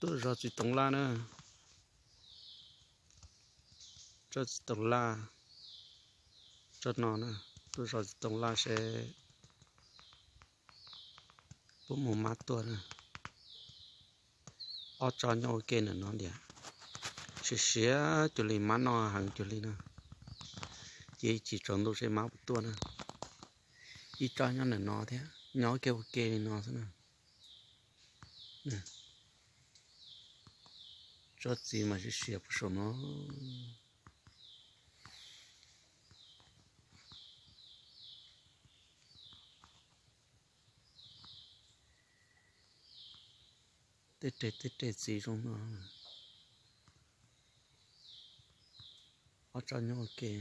Tuaj zov txiv toov laj na. Tsob txiv toov laj, tsob no na. Tuaj zov txiv toov laj seb puas muaj mab tuaj na. Ob tsob nyob ua ke ntawm no tiag. Siav siav cuag li, mab noj heev cuag li na. Ces ib chim tsaus ntuj seb mab puas tuaj na. Ib tsob nyob ntawm no thiab, nyob ua ke ua ke li no xwb na. Tsob txiv mas siav siav puag saum no. Tej reg tej reg txiv zoo no. Ob tsob nyob ua ke.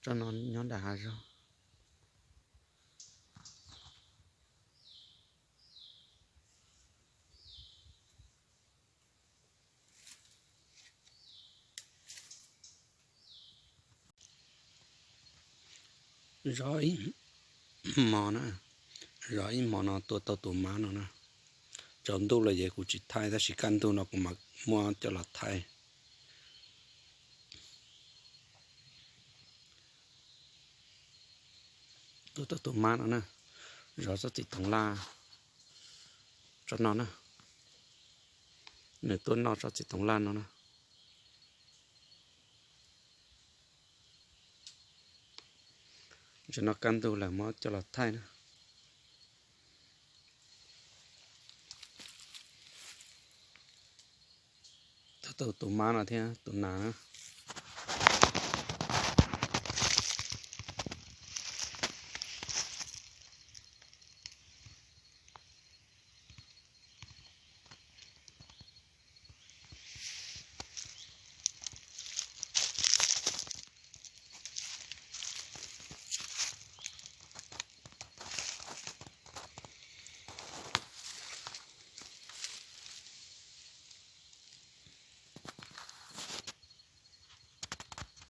Tsob no nyob nram hav zoov. Zov ib hmo na, zov ib hmo no tua tau tus mab no na. Tsaus ntuj lawm ces kuv tsis thaij, tab sis kaj ntug no kuv mam muab coj los thaij. Tua tau tus mab no na, zov tsob txiv toov laj, tsob no na, nws tuaj noj tsob txiv toov laj no na. Tam sim no kaj ntug lawm muab coj los thaij na. Tua tau tus mab no thiab tus nas na.